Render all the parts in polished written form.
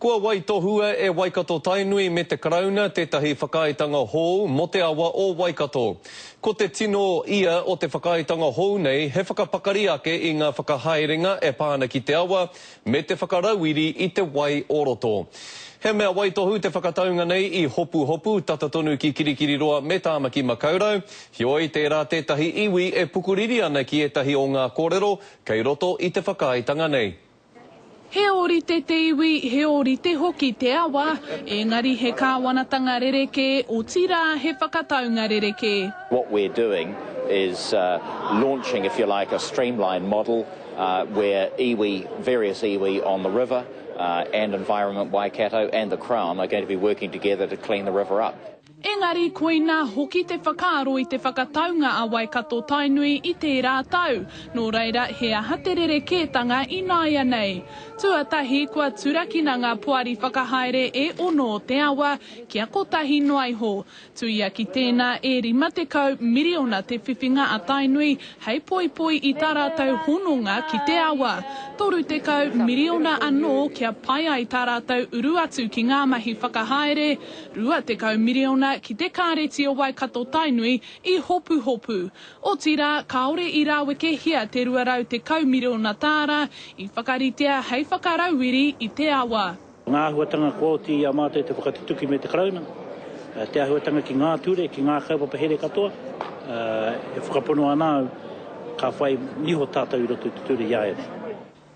Kua waitohua e Waikato-Tainui me te Karauna tētahi whakaaetanga hou mō te awa o Waikato. Ko te tino ia o te whakaaetanga hou nei he whakapakari ake i ngā whakahaerenga e pā ana ki te awa me te whakarauiri i te wai o roto. He mea waitohu te whakataunga nei i Hopuhopu, tata tonu ki Kirikiriroa me Tāmaki Makaurau, heoi tērā tētahi iwi e pukuriri ana ki ētahi o ngā kōrero kei roto i te whakaaetanga nei. He ōrite te iwi, he ōrite hoki te awa, engari he kāwanatanga rerekē, otirā he whakataunga rerekē. What we're doing is launching, if you like, a streamlined model where iwi, various iwi on the river and Environment Waikato and the Crown are going to be working together to clean the river up. Engari koinā hoki te whakaaro i te whakataunga a Waikato-Tainui i tērā tau, nō reira he aha te rerekētanga ināianei? Tuatahi kua turakina ngā poari whakahaere e ono o te awa kia kotahi noa iho. Tuia ki tēnā e 50 miriona te whiwhinga a Tainui hei poipoi i tā rātou hononga ki te awa. 30 miriona anō kia pai ai tā rātou uru atu ki ngā mahi whakahaere, 20 miriona ki te Kāreti o Waikato-Tainui i Hopuhopu. Otirā, kāore i rāwekehia te 210 miriona tāra i whakaritea hei whakarauiri i te awa. Ngā āhuatanga kua oti i a mātou te whakatutuki me te Karauna, te āhuatanga ki ngā ture, ki ngā kaupapa here katoa, e whakapono ana au ka whai niho tātou i roto i te ture i āianei.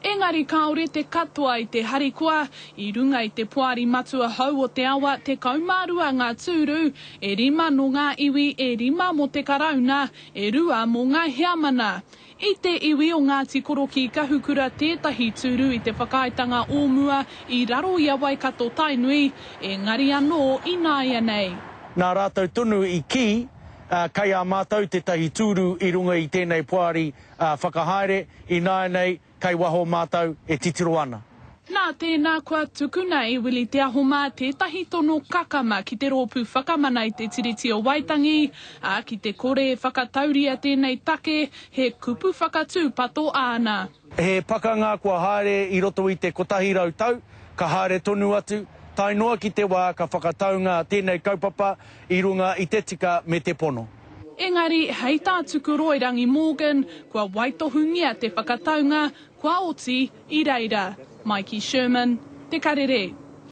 Engari kāore te katoa i te harikoa, i runga i te poari matua hou o te awa, 12 ngā tūru, e rima nō ngā iwi, e rima mō te Karauna, e rua mō ngā heamana. I te iwi o Ngāti Korokī Kahukura tētahi tūru i te whakaaetanga o mua i raro i a Waikato Tainui, engari anō ināianei. Nā rātou tonu i kī, kei a mātou tētahi tūru i runga i tēnei poari whakahaere, ināianei kei waho mātou e titiro ana. Nā tēnā kua tukuna e Willie Te Ahomā tētahi tono kakama ki te Rōpū Whakamana i te Tiriti o Waitangi, ā, ki te kore e whakatauria tēnei take, he kupu whakatūpato āna. He pakanga kua haere i roto i te 100 tau, ka haere tonu atu, tae noa ki te wā ka whakataunga tēnei kaupapa i runga i te tika me te pono. Engari, hei tā Tukuroirangi Morgan, kua waitohungia te whakataunga, kua oti i reira. Maiki Sherman, Te Karere.